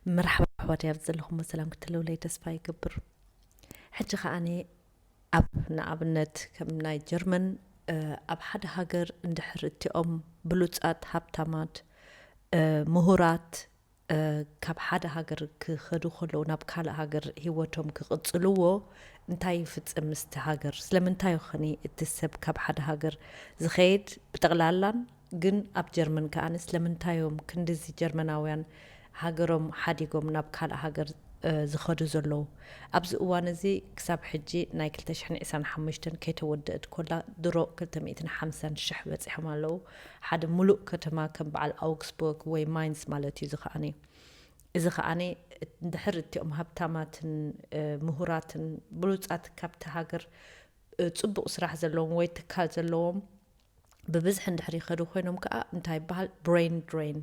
መርሓባ ኣሕዋተይ፣ ኣብ ዘለኹሞ ሰላም ክትህልውለይ ተስፋ ይገብር። ሕጂ ከኣኒ ኣብ ንኣብነት ከም ናይ ጀርመን ኣብ ሓደ ሃገር እንድሕር እቲኦም ብሉጻት ሃብታማት ምሁራት ካብ ሓደ ሃገር ክኸዱ ከለዉ ናብ ካልእ ሃገር ህይወቶም ክቕጽልዎ እንታይ ይፍጽም ምስቲ ሃገር? ስለምንታይ ኾኒ እቲ ሰብ ካብ ሓደ ሃገር ዝኸይድ ብጠቕላላን ግን ኣብ ጀርመን ከኣ ስለምንታይ እዮም ክንድዚ ጀርመናውያን ሃገሮም ሓዲጎም ናብ ካልእ ሃገር ዝኸዱ ዘለዉ? ኣብዚ እዋን እዚ ክሳብ ሕጂ ናይ ክልተ ሽሕን ዕስራን ሓሙሽተን ከይተወደእት ኮላ ድሮ ክልተ ሚእትን ሓምሳን ሽሕ በጺሖም ኣለዉ። ሓደ ሙሉእ ከተማ ከም በዓል ኣውግስቡርግ ወይ ማይንስ ማለት እዩ። እዚ ከኣኒ እዚ ከኣኒ እንድሕር እቲኦም ሃብታማትን ምሁራትን ብሉጻት ካብቲ ሃገር ጽቡቕ ስራሕ ዘለዎም ወይ ትካል ዘለዎም ብብዝሒ እንድሕር ይኸዱ ኮይኖም ከኣ እንታይ ይበሃል? ብሬን ድሬን፣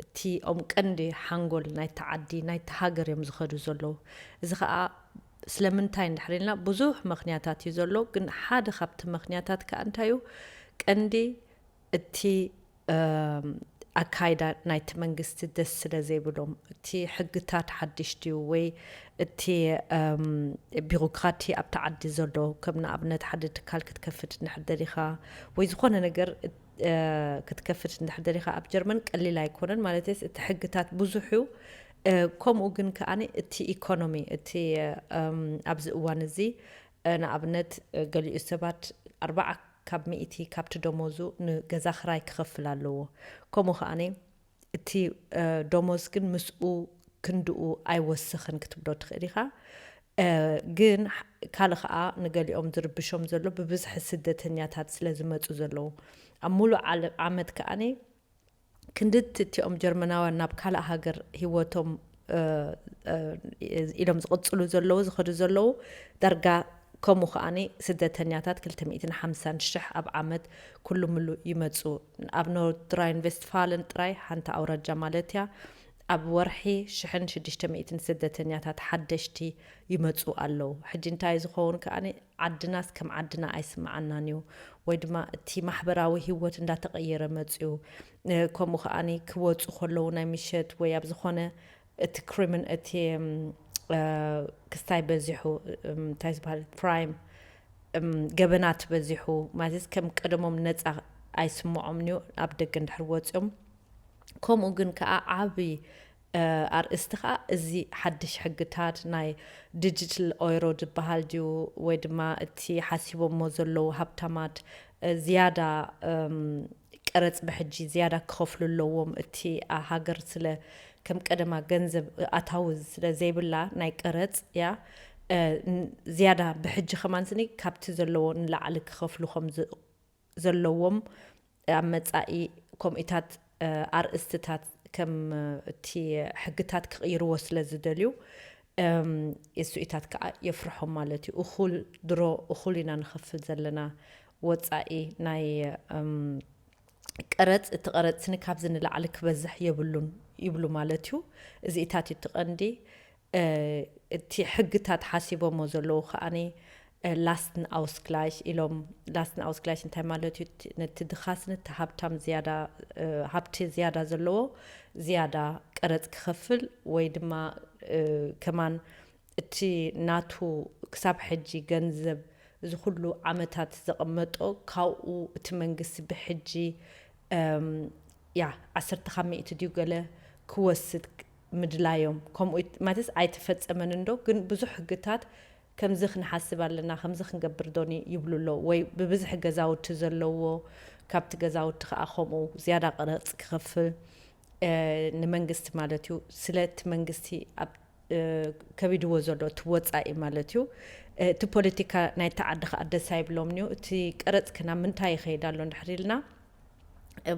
እቲ ኦም ቀንዲ ሓንጎል ናይቲ ዓዲ ናይቲ ሃገር እዮም ዝኸዱ ዘለዉ። እዚ ከኣ ስለምንታይ እንድሕር ኢልና ብዙሕ ምኽንያታት እዩ ዘሎ። ግን ሓደ ካብቲ ምኽንያታት ከኣ እንታይ እዩ? ቀንዲ እቲ ኣካይዳ ናይቲ መንግስቲ ደስ ስለ ዘይብሎም፣ እቲ ሕግታት ሓድሽ ድዩ ወይ እቲ ቢሮክራቲ ኣብቲ ዓዲ ዘሎ፣ ከም ንኣብነት ሓደ ትካል ክትከፍት እንድሕር ደሊኻ ወይ ዝኾነ ነገር ክትከፍት እንድሕር ደሊኻ ኣብ ጀርመን ቀሊል ኣይኮነን። ማለትስ እቲ ሕግታት ብዙሕ እዩ። ከምኡ ግን ከኣ እቲ ኢኮኖሚ እቲ ኣብዚ እዋን እዚ ንኣብነት ገሊኡ ሰባት ኣርባዓ ካብ ሚእቲ ካብቲ ደሞዙ ንገዛ ክራይ ክኸፍል ኣለዎ። ከምኡ ከኣ እቲ ደሞዝ ግን ምስኡ ክንድኡ ኣይወስኽን ክትብሎ ትኽእል ኢኻ። ግን ካልእ ከኣ ንገሊኦም ዝርብሾም ዘሎ ብብዝሒ ስደተኛታት ስለ ዝመጹ ዘለዉ ኣብ ሙሉእ ዓመት ከኣ ክንድቲ እቲኦም ጀርመናውያን ናብ ካልእ ሃገር ህይወቶም ኢሎም ዝቕጽሉ ዘለዉ ዝኸዱ ዘለዉ ዳርጋ ከምኡ ከኣ ስደተኛታት ክልተ ሚእትን ሓምሳን ሽሕ ኣብ ዓመት ኩሉ ምሉ ይመጹ። ኣብ ኖርድራይን ቬስትፋለን ጥራይ ሓንቲ ኣውራጃ ማለት እያ ኣብ ወርሒ ሽሕን ሽዱሽተ ሚእትን ስደተኛታት ሓደሽቲ ይመጹ ኣለዉ። ሕጂ እንታይ ዝኸውን ከኣ ዓድናስ ከም ዓድና ኣይስምዓናን እዩ ወይ ድማ እቲ ማሕበራዊ ህይወት እንዳተቐየረ መጽዩ ከምኡ ከኣ ክወፁ ከለዉ ናይ ምሸት ወይ ኣብ ዝኾነ እቲ ክሪምን እቲ ክስታይ በዚሑ እንታይ ዝበሃል ክራይም ገበናት በዚሑ ማለት ከም ቀደሞም ነፃ ኣይስምዖምን እዩ ኣብ ደገ እንድሕር ወፅኦም። ከምኡ ግን ከዓ ዓብዪ ኣርእስቲ ከዓ እዚ ሓድሽ ሕግታት ናይ ዲጂታል ኦይሮ ዝበሃል ድዩ ወይ ድማ እቲ ሓሲቦሞ ዘለዉ ሃብታማት ዝያዳ ቀረፅ ብሕጂ ዝያዳ ክኸፍሉ ኣለዎም። እቲ ሃገር ስለ ከም ቀደማ ገንዘብ ኣታዊ ስለ ዘይብላ ናይ ቀረፅ እያ ዝያዳ ብሕጂ ከማን ስኒ ካብቲ ዘለዎ ንላዕሊ ክኸፍሉ ከም ዘለዎም ኣብ መጻኢ ከምኡታት ኣርእስትታት ከም እቲ ሕግታት ክቕይርዎ ስለ ዝደልዩ እሱኢታት ከዓ የፍርሖም ማለት እዩ። እኹል ድሮ እኹል ኢና ንኸፍል ዘለና ወጻኢ ናይ ቀረፅ እቲ ቀረፅ ስኒ ካብዚ ንላዕሊ ክበዝሕ የብሉን ይብሉ ማለት እዩ። እዚኢታት እዩ እቲ ቀንዲ እቲ ሕግታት ሓሲቦሞ ዘለዉ ከኣኒ ላስትን ኣውስግላሽ ኢሎም። ላስትን ኣውስግላሽ እንታይ ማለት እዩ? ነቲ ድኻስ ነቲ ሃብታም ዝያዳ ሃብቲ ዝያዳ ዘለዎ ዝያዳ ቀረፅ ክኸፍል ወይ ድማ ከማን እቲ ናቱ ክሳብ ሕጂ ገንዘብ እዚ ኩሉ ዓመታት ዘቐመጦ ካብኡ እቲ መንግስቲ ብሕጂ ያ ዓሰርተ ካብ ሚእቲ ድዩ ገለ ክወስድ ምድላዮም ከምኡ ማለትስ ኣይተፈጸመን እንዶ ግን ብዙሕ ህግታት ከምዚ ክንሓስብ ኣለና ከምዚ ክንገብር ዶኒ ይብሉ ኣለዉ ወይ ብብዝሒ ገዛውቲ ዘለዎ ካብቲ ገዛውቲ ከዓ ከምኡ ዝያዳ ቅረፅ ክኸፍል ንመንግስቲ ማለት እዩ ስለቲ መንግስቲ ኣብ ከቢድዎ ዘሎ እቲ ወፃኢ ማለት እዩ እቲ ፖለቲካ ናይቲ ዓዲ ከዓ ደስ ኣይብሎም እዩ እቲ ቀረፅ ክና ምንታይ ይኸይድ ኣሎ እንድሕር ኢልና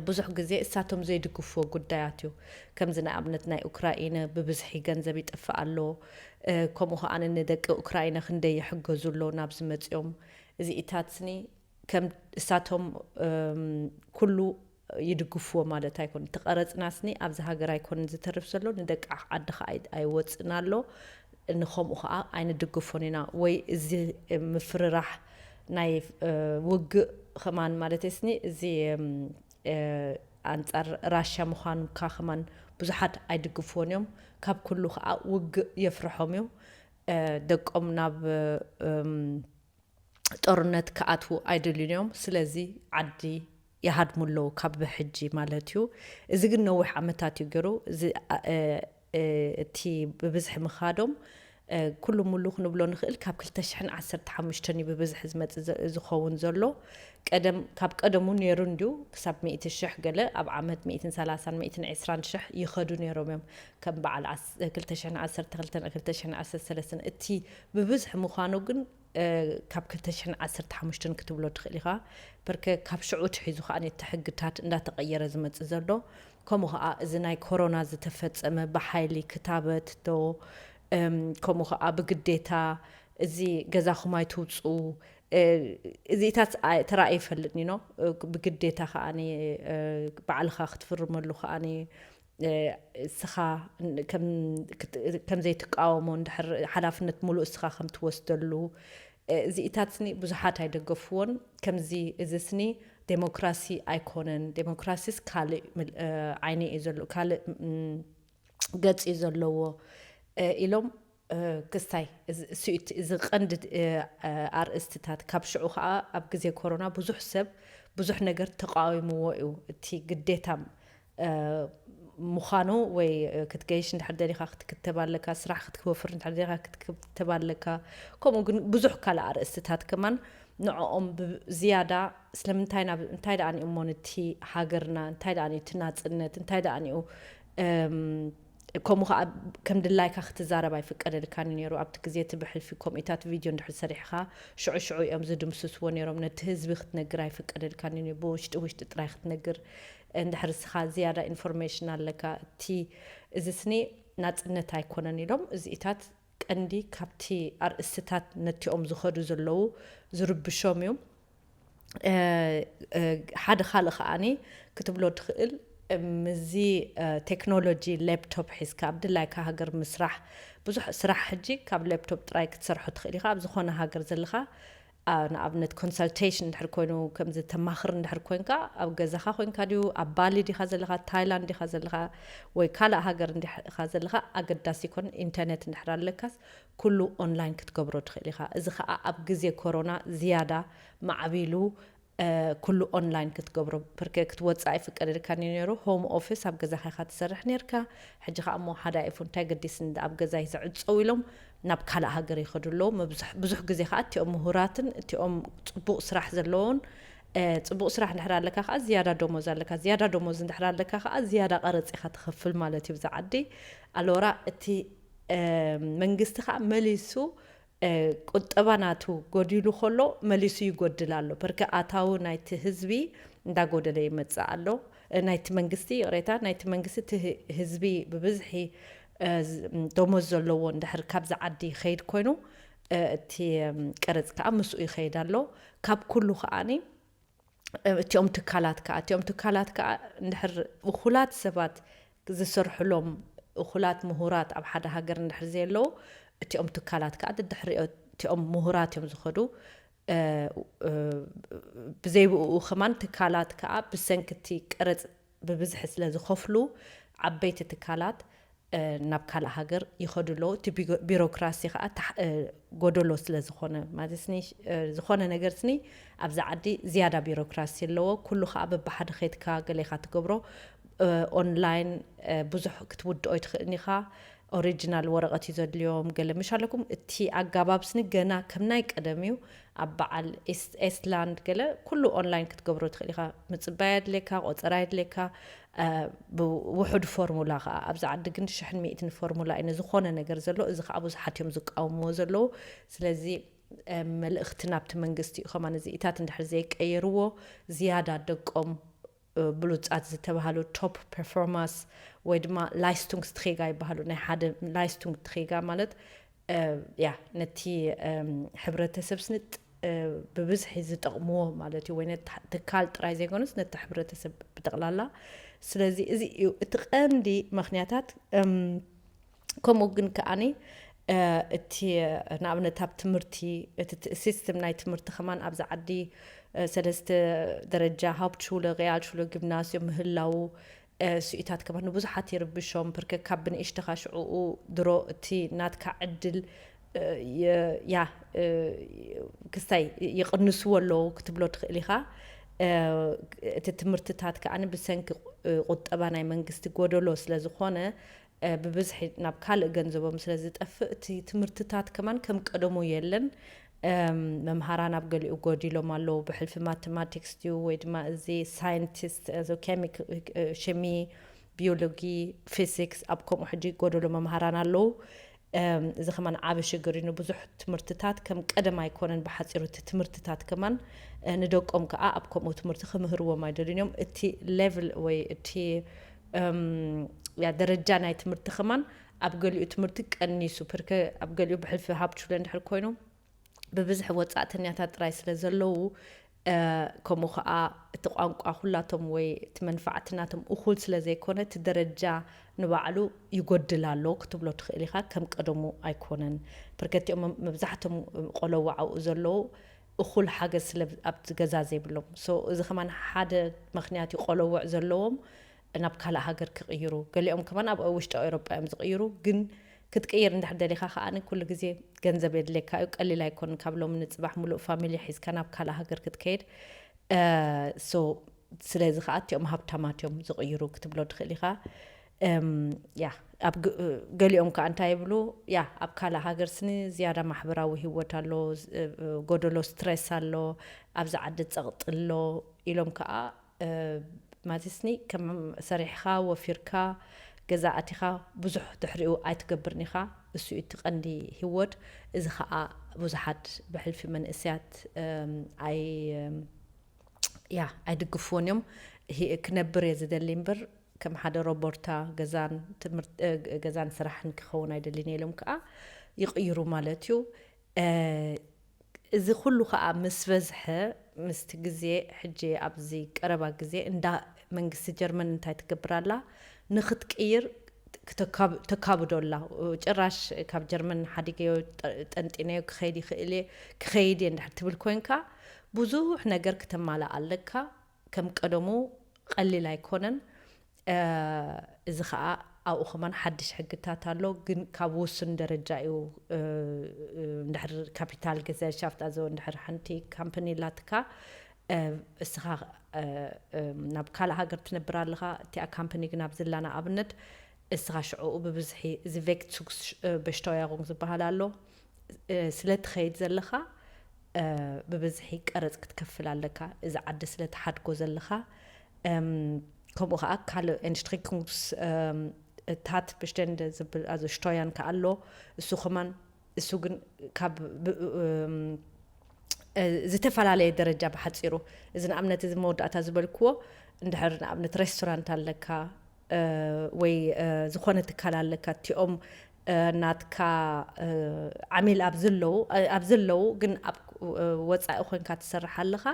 ብዙሕ ግዜ እሳቶም ዘይድግፍዎ ጉዳያት እዩ። ከምዚ ንኣብነት ናይ ኡክራኢነ ብብዝሒ ገንዘብ ይጠፍእ ኣሎ። ከምኡ ከኣ ንደቂ ኡክራኢነ ክንደይ ይሕገዙ ኣሎ ናብዚ መፅኦም። እዚኢታት ስኒ ከም እሳቶም ኩሉ ይድግፍዎ ማለት ኣይኮን። እቲ ቀረፅና ስኒ ኣብዚ ሃገር ኣይኮንን ዝተርፍ ዘሎ ንደቂ ዓዲ ከዓ ኣይወፅእን ኣሎ። ንኸምኡ ከዓ ኣይንድግፎን ኢና ወይ እዚ ምፍርራሕ ናይ ውግእ ኸማን ማለት ስኒ እዚ ኣንጻር ራሽያ ምዃንካ ኸማን ብዙሓት ኣይድግፍዎን እዮም። ካብ ኩሉ ከዓ ውግእ የፍርሖም እዩ። ደቆም ናብ ጦርነት ክኣትዉ ኣይደልዩን እዮም። ስለዚ ዓዲ ይሃድሙ ኣለዉ ካብ ብሕጂ ማለት እዩ። እዚ ግን ነዊሕ ዓመታት እዩ ገይሩ። እዚ እቲ ብብዝሒ ምኻዶም ኩሉ ሙሉ ክንብሎ ንኽእል ካብ ክልተ ሽሕን ዓሰርተ ሓሙሽተን እዩ ብብዝሒ ዝመፅእ ዝኸውን ዘሎ። ቀደም ካብ ቀደሙ ነይሩ እንድዩ ክሳብ ሚእቲ ሽሕ ገለ ኣብ ዓመት ሚእትን ሰላሳን ሚእትን ዕስራን ሽሕ ይኸዱ ነይሮም እዮም። ከም በዓል ክልተ ሽሕን ዓሰርተ ክልተን ክልተ ሽሕን ዓሰርተ ሰለስተን እቲ ብብዝሒ ምዃኑ ግን ካብ ክልተ ሽሕን ዓሰርተ ሓሙሽተን ክትብሎ ትኽእል ኢኻ። በርከ ካብ ሽዑ ትሒዙ ከዓ ነቲ ሕግታት እንዳተቐየረ ዝመፅእ ዘሎ። ከምኡ ከዓ እዚ ናይ ኮሮና ዝተፈፀመ ብሓይሊ ክታበት ዶ ከምኡ ከዓ ብግዴታ እዚ ገዛኹም ኣይትውፅኡ እዚታት ተራእየ ይፈልጥ ኒኖ። ብግዴታ ከዓ ባዕልኻ ክትፍርመሉ ከዓ እስኻ ከም ዘይትቃወሞ እንድሕር ሓላፍነት ሙሉእ እስኻ ከም ትወስደሉ እዚኢታት ስኒ ብዙሓት ኣይደገፍዎን። ከምዚ እዚ ስኒ ዴሞክራሲ ኣይኮነን፣ ዴሞክራሲስ ካልእ ዓይኒ እዩ ዘሎ፣ ካልእ ገጽ እዩ ዘለዎ ኢሎም ክስታይ እዚ ቀንዲ ኣርእስትታት ካብ ሽዑ ከዓ ኣብ ግዜ ኮሮና ብዙሕ ሰብ ብዙሕ ነገር ተቃዊምዎ እዩ። እቲ ግዴታ ምዃኑ ወይ ክትገይሽ እንድሕር ደሊኻ ክትክተብ ኣለካ፣ ስራሕ ክትወፍር እንድሕር ደሊኻ ክትክተብ ኣለካ። ከምኡ ግን ብዙሕ ካልእ ኣርእስትታት ከማን ንዕኦም ዝያዳ ስለምንታይ ናብ እንታይ ደኣ እሞ ነቲ ሃገርና እንታይ ደኣ እቲ ናጽነት እንታይ ደኣ ከምኡ ከዓ ከም ድላይካ ክትዛረብ ኣይፍቀደልካን እዩ ነይሩ ኣብቲ ግዜ እቲ ብሕልፊ ከምኡታት ቪድዮ እንድሕር ሰሪሕኻ ሽዑ ሽዑ እዮም ዝድምስስዎ ነይሮም። ነቲ ህዝቢ ክትነግር ኣይፍቀደልካን እዩ ብውሽጢ ውሽጢ ጥራይ ክትነግር እንድሕር እስኻ ዝያዳ ኢንፎርሜሽን ኣለካ እቲ እዚ ስኒ ናፅነት ኣይኮነን ኢሎም እዚኢታት ቀንዲ ካብቲ ኣርእስትታት ነቲኦም ዝኸዱ ዘለዉ ዝርብሾም እዩ። ሓደ ካልእ ከዓኒ ክትብሎ ትኽእል ምዚ ቴክኖሎጂ ላፕቶፕ ሒዝካ ኣብ ድላይካ ሃገር ምስራሕ ብዙሕ ስራሕ ሕጂ ካብ ላፕቶፕ ጥራይ ክትሰርሖ ትኽእል ኢኻ ኣብ ዝኾነ ሃገር ዘለኻ ንኣብነት ኮንሰልቴሽን እንድሕር ኮይኑ ከምዚ ተማኽር እንድሕር ኮንካ ኣብ ገዛኻ ኮንካ ድዩ ኣብ ባሊ ዲኻ ዘለኻ ታይላንድ ዲኻ ዘለኻ ወይ ካልእ ሃገር እንዲኻ ዘለኻ ኣገዳሲ ይኮን ኢንተርኔት እንድሕር ኣለካስ ኩሉ ኦንላይን ክትገብሮ ትኽእል ኢኻ። እዚ ከዓ ኣብ ግዜ ኮሮና ዝያዳ ማዕቢሉ ኩሉ ኦንላይን ክትገብሮ ፕርከ ክትወፅእ ኣይፍቀደልካን እዩ ነይሩ። ሆም ኦፊስ ኣብ ገዛኻ ኢኻ ትሰርሕ ነርካ። ሕጂ ከዓ እሞ ሓደ ኣይፉ እንታይ ገዲስ ኣብ ገዛይ ዝዕፀው ኢሎም ናብ ካልእ ሃገር ይኸዱ ኣለዉ። ብዙሕ ግዜ ከዓ እቲኦም ምሁራትን እቲኦም ፅቡቕ ስራሕ ዘለዎን ፅቡቕ ስራሕ እንድሕር ኣለካ ከዓ ዝያዳ ደሞዝ ኣለካ። ዝያዳ ደሞዝ እንድሕር ኣለካ ከዓ ዝያዳ ቀረፅ ኢኻ ትኸፍል ማለት እዩ ብዛ ዓዲ ኣለወራ እቲ መንግስቲ ከዓ መሊሱ ቁጠባ ናቱ ጎዲሉ ከሎ መሊሱ ይጎድል ኣሎ። በርከ ኣታዊ ናይቲ ህዝቢ እንዳጎደለ ይመፅእ ኣሎ። ናይቲ መንግስቲ ይቕሬታ፣ ናይቲ መንግስቲ እቲ ህዝቢ ብብዝሒ ደሞዝ ዘለዎ እንድሕር ካብዚ ዓዲ ይኸይድ ኮይኑ እቲ ቀረፅ ከዓ ምስኡ ይኸይድ ኣሎ። ካብ ኩሉ ከዓኒ እቲኦም ትካላት ከዓ እቲኦም ትካላት ከዓ እንድሕር እኹላት ሰባት ዝሰርሕሎም እኹላት ምሁራት ኣብ ሓደ ሃገር እንድሕር ዘየለዉ እቲኦም ትካላት ከዓ ድድሕሪኦ እቲኦም ምሁራት እዮም ዝኸዱ። ብዘይብኡ ከማን ትካላት ከዓ ብሰንኪ እቲ ቀረፅ ብብዝሒ ስለ ዝኸፍሉ ዓበይቲ ትካላት ናብ ካልእ ሃገር ይኸዱ ኣለዉ። እቲ ቢሮክራሲ ከዓ ጎደሎ ስለ ዝኾነ ማለት ስኒ ዝኾነ ነገር ስኒ ኣብዚ ዓዲ ዝያዳ ቢሮክራሲ ኣለዎ። ኩሉ ከዓ በብሓደ ኸይድካ ገሌኻ ትገብሮ ኦንላይን ብዙሕ ክትውድኦ ይትኽእልን ኢኻ። ኦሪጂናል ወረቐት እዩ ዘድልዮም ገለ ምሽ ኣለኩም። እቲ ኣጋባብ ስኒ ገና ከም ናይ ቀደም እዩ። ኣብ በዓል ኤስላንድ ገለ ኩሉ ኦንላይን ክትገብሮ ትኽእል ኢኻ። ምፅባይ ኣድልየካ፣ ቆፀራ ኣድልየካ፣ ብውሑድ ፎርሙላ ከዓ ኣብዚ ዓዲ ግን ሽሕን ሚእትን ፎርሙላ እዩ ንዝኾነ ነገር ዘሎ። እዚ ከዓ ብዙሓት እዮም ዝቃወምዎ ዘለዉ። ስለዚ መልእኽቲ ናብቲ መንግስቲ እዩ ከማን እዚኢታት እንድሕር ዘይቀየርዎ ዝያዳ ደቆም ብሉፃት ዝተባሃሉ ቶፕ ፐርፎርማስ ወይ ድማ ላይስቱንግ ስትሪጋ ይበሃሉ ናይ ሓደ ላይስቱንግ ትሪጋ ማለት ያ ነቲ ሕብረተሰብ ስንጥ ብብዝሒ ዝጠቕምዎ ማለት እዩ ወይ ነቲ ትካል ጥራይ ዘይኮነስ ነቲ ሕብረተሰብ ብጠቕላላ። ስለዚ እዚ እዩ እቲ ቀንዲ ምክንያታት። ከምኡ ግን ከዓኒ እቲ ንኣብነት ኣብ ትምህርቲ እቲ ሲስተም ናይ ትምህርቲ ከማን ኣብዚ ዓዲ ሰለስተ ደረጃ ሃውፕትሹለ፣ ሪያልሹለ፣ ጊምናስዮም ምህላዉ ስኢታት ከማን ንብዙሓት ይርብሾም። ብርከ ካብ ብንእሽተኻ ሽዕኡ ድሮ እቲ ናትካ ዕድል ያ ክስታይ ይቕንስዎ ኣለዉ ክትብሎ ትኽእል ኢኻ። እቲ ትምህርትታት ከኣ ብሰንኪ ቁጠባ ናይ መንግስቲ ጎደሎ ስለ ዝኾነ ብብዝሒ ናብ ካልእ ገንዘቦም ስለ ዝጠፍእ እቲ ትምህርትታት ከማን ከም ቀደሙ የለን። መምሃራን ኣብ ገሊኡ ጎዲሎም ኣለዉ። ብሕልፊ ማተማቲክስ ድዩ ወይ ድማ እዚ ሳይንቲስት ሸሚ፣ ቢዮሎጂ፣ ፊዚክስ ኣብ ከምኡ ሕጂ ጎደሎ መምሃራን ኣለዉ። እዚ ከማን ዓቢ ሽግር እዩ። ንብዙሕ ትምህርትታት ከም ቀደም ኣይኮነን። ብሓፂሩ እቲ ትምህርትታት ከማን ንደቆም ከዓ ኣብ ከምኡ ትምህርቲ ክምህርዎም ኣይደልን እዮም። እቲ ሌቭል ወይ እቲ ደረጃ ናይ ትምህርቲ ከማን ኣብ ገሊኡ ትምህርቲ ቀኒሱ ፕርከ ኣብ ገሊኡ ብሕልፊ ሃብ ችለ እንድሕር ኮይኑ ብብዝሒ ወፃእተኛታት ጥራይ ስለ ዘለዉ ከምኡ ከዓ እቲ ቋንቋ ኩላቶም ወይ እቲ መንፋዕቲ ናቶም እኹል ስለ ዘይኮነ እቲ ደረጃ ንባዕሉ ይጎድል ኣሎ ክትብሎ ትኽእል ኢኻ። ከም ቀደሙ ኣይኮነን። ፕርከቲኦም መብዛሕቶም ቆለዋ ኣብኡ ዘለዉ እኹል ሓገዝ ስለ ኣብቲ ገዛ ዘይብሎም። So እዚ ከማን ሓደ ምኽንያት እዩ ቆለውዕ ዘለዎም ናብ ካልእ ሃገር ክቕይሩ። ገሊኦም ከማን ኣብ ውሽጢ ኤውሮጳ እዮም ዝቕይሩ። ግን ክትቅይር እንድሕር ደሊኻ ከኣ ኩሉ ግዜ ገንዘብ የድልየካ እዩ። ቀሊል ኣይኮን ካብ ሎሚ ንጽባሕ ሙሉእ ፋሚሊ ሒዝካ ናብ ካልእ ሃገር ክትከይድ። So ስለዚ ከኣ እቲኦም ሃብታማት እዮም ዝቕይሩ ክትብሎ ትኽእል ኢኻ። ያ ኣብ ገሊኦም ከዓ እንታይ ይብሉ? ያ ኣብ ካልእ ሃገር ስኒ ዝያዳ ማሕበራዊ ህይወት ኣሎ፣ ጎደሎ ስትረስ ኣሎ፣ ኣብዚ ዓዲ ጸቕጢ ኣሎ ኢሎም ከዓ ማለትስኒ ከም ሰሪሕኻ ወፊርካ ገዛ ኣቲኻ ብዙሕ ድሕሪኡ ኣይትገብርን ኢኻ። እሱ እቲ ቀንዲ ህይወት። እዚ ከዓ ብዙሓት ብሕልፊ መንእስያት ኣይ ያ ኣይድግፍዎን እዮም። ክነብር እየ ዝደሊ እምበር ከም ሓደ ሮቦርታ ገዛን ስራሕን ክኸውን ኣይደልን ኢሎም ከዓ ይቕይሩ ማለት እዩ። እዚ ኩሉ ከዓ ምስ በዝሐ ምስቲ ግዜ ሕጂ ኣብዚ ቀረባ ግዜ እንዳ መንግስቲ ጀርመን እንታይ ትገብር ኣላ ንክትቅይር ተካብዶ ኣላ። ጭራሽ ካብ ጀርመን ሓዲገዮ ጠንጢነዮ ክኸይድ ይኽእል እየ ክኸይድ እየ እንድሕር ትብል ኮይንካ ብዙሕ ነገር ክተማልእ ኣለካ። ከም ቀደሙ ቀሊል ኣይኮነን። እዚ ከዓ ኣብኡ ከማን ሓድሽ ሕግታት ኣሎ፣ ግን ካብ ውሱን ደረጃ እዩ። እንድሕር ካፒታል ገዛይ ሻፍጣ ዘ እንድሕር ሓንቲ ካምፓኒ ላትካ እስኻ ናብ ካልእ ሃገር ትነብር ኣለኻ፣ እቲኣ ካምፓኒ ግን ኣብ ዝላና ኣብነት እስኻ ሽዕኡ ብብዝሒ እዚ ቬክትሱክስ በሽታውያጎንግ ዝበሃል ኣሎ። ስለ ትኸይድ ዘለኻ ብብዝሒ ቀረፅ ክትከፍል ኣለካ። እዚ ዓዲ ስለ ትሓድጎ ዘለኻ ከምኡ ከዓ ካልእ ኤንሽትሪኩንግስ ታት ብሽተንደ ዝብል ኣዞ ሽቶያን ከዓ ኣሎ። እሱ ከማን እሱ ግን ካብ ዝተፈላለየ ደረጃ ብሓፂሩ እዚ ንኣብነት እዚ መወዳእታ ዝበልክዎ እንድሕር ንኣብነት ሬስቶራንት ኣለካ ወይ ዝኾነ ትካል ኣለካ እቲኦም ናትካ ዓሚል ኣብ ዘለዉ ግን ኣብ ወፃኢ ኮንካ ትሰርሕ ኣለኻ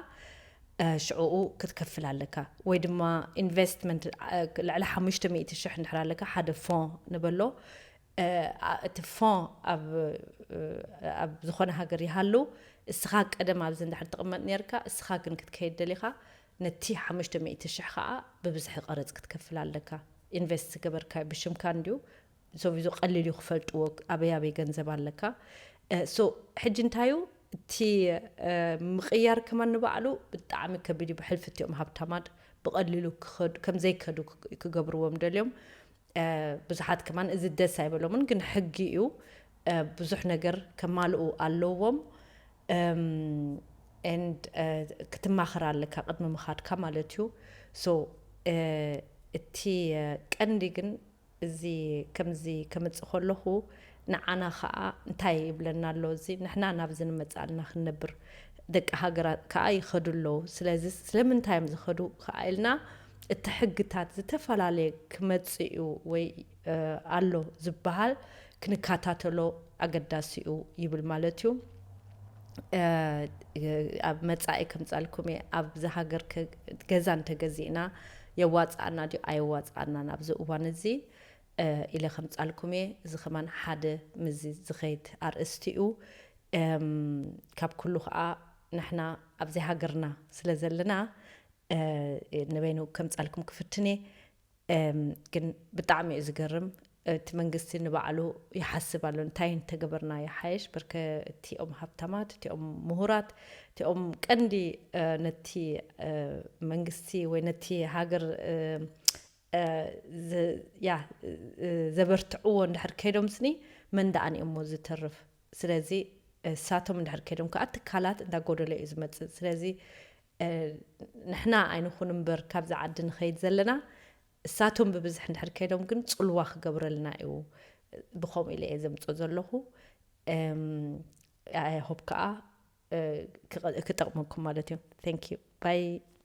ሽዕኡ ክትከፍል ኣለካ ወይ ድማ ኢንቨስትመንት ልዕሊ ሓሙሽተ ሚእቲ ሽሕ እንድሕር ኣለካ ሓደ ፎ ንበሎ እቲ ፎ ኣብ ዝኾነ ሃገር ይሃሉ እስኻ ቀደም ኣብዚ እንድሕር ትቕመጥ ነርካ እስኻ ግን ክትከይድ ደሊኻ ነቲ ሓሙሽተ ሚእቲ ሽሕ ከዓ ብብዝሒ ቀረፅ ክትከፍል ኣለካ። ኢንቨስት ዝገበርካዮ ብሽምካ እንድዩ ሰብይዞ ቀሊል እዩ ክፈልጥዎ ኣበይ ኣበይ ገንዘብ ኣለካ። ሶ ሕጂ እንታዩ እቲ ምቕያር ከማን ንባዕሉ ብጣዕሚ ከቢድ እዩ። ብሕልፊ እቲኦም ሃብታማት ብቐሊሉ ከም ዘይከዱ ክገብርዎም ደልዮም። ብዙሓት ከማን እዚ ደስ ኣይበሎምን፣ ግን ሕጊ እዩ። ብዙሕ ነገር ከማልኡ ኣለዎም። ኤንድ ክትማኸር ኣለካ ቅድሚ ምኻድካ ማለት እዩ። ሶ እቲ ቀንዲ ግን እዚ ከምዚ ከምፅእ ከለኹ ንዓና ከዓ እንታይ ይብለና ኣሎ? እዚ ንሕና ናብዚ ንመፅእ ኣለና ክንነብር፣ ደቂ ሃገራት ከዓ ይኸዱ ኣለዉ። ስለዚ ስለምንታይ እዮም ዝኸዱ ከዓ ኢልና እቲ ሕግታት ዝተፈላለየ ክመፅእ እዩ ወይ ኣሎ ዝበሃል ክንከታተሎ ኣገዳሲ እዩ ይብል ማለት እዩ። ኣብ መጻኢ ከምጻልኩም እየ። ኣብዚ ሃገር ገዛ እንተገዚእና የዋጽኣና ድዩ ኣየዋጽኣናን ኣብዚ እዋን እዚ ኢለ ከምጻልኩም እየ። እዚ ከማን ሓደ ምዚ ዝኸይድ ኣርእስቲ እዩ። ካብ ኩሉ ከዓ ንሕና ኣብዚ ሃገርና ስለ ዘለና ንበይኑ ከምጻልኩም ክፍትን እየ። ግን ብጣዕሚ እዩ ዝገርም። እቲ መንግስቲ ንባዕሉ ይሓስብ ኣሎ፣ እንታይ እንተገበርና ይሓየሽ፣ በርከ እቲኦም ሃብታማት፣ እቲኦም ምሁራት፣ እቲኦም ቀንዲ ነቲ መንግስቲ ወይ ነቲ ሃገር ያ ዘበርትዕዎ እንድሕር ከይዶም ስኒ፣ መን ደኣ ንእሞ ዝተርፍ? ስለዚ እሳቶም እንድሕር ከይዶም ከዓ ትካላት እንዳጎደለ እዩ ዝመፅእ። ስለዚ ንሕና ኣይንኹን እምበር ካብዚ ዓዲ ንኸይድ ዘለና፣ እሳቶም ብብዝሕ እንድሕር ከይዶም ግን ፅልዋ ክገብረልና እዩ። ብኸምኡ ኢለ እየ ዘምፅኦ ዘለኹ። ሆፕ ከዓ ክጠቕመኩም ማለት እዩ። Thank you. Bye.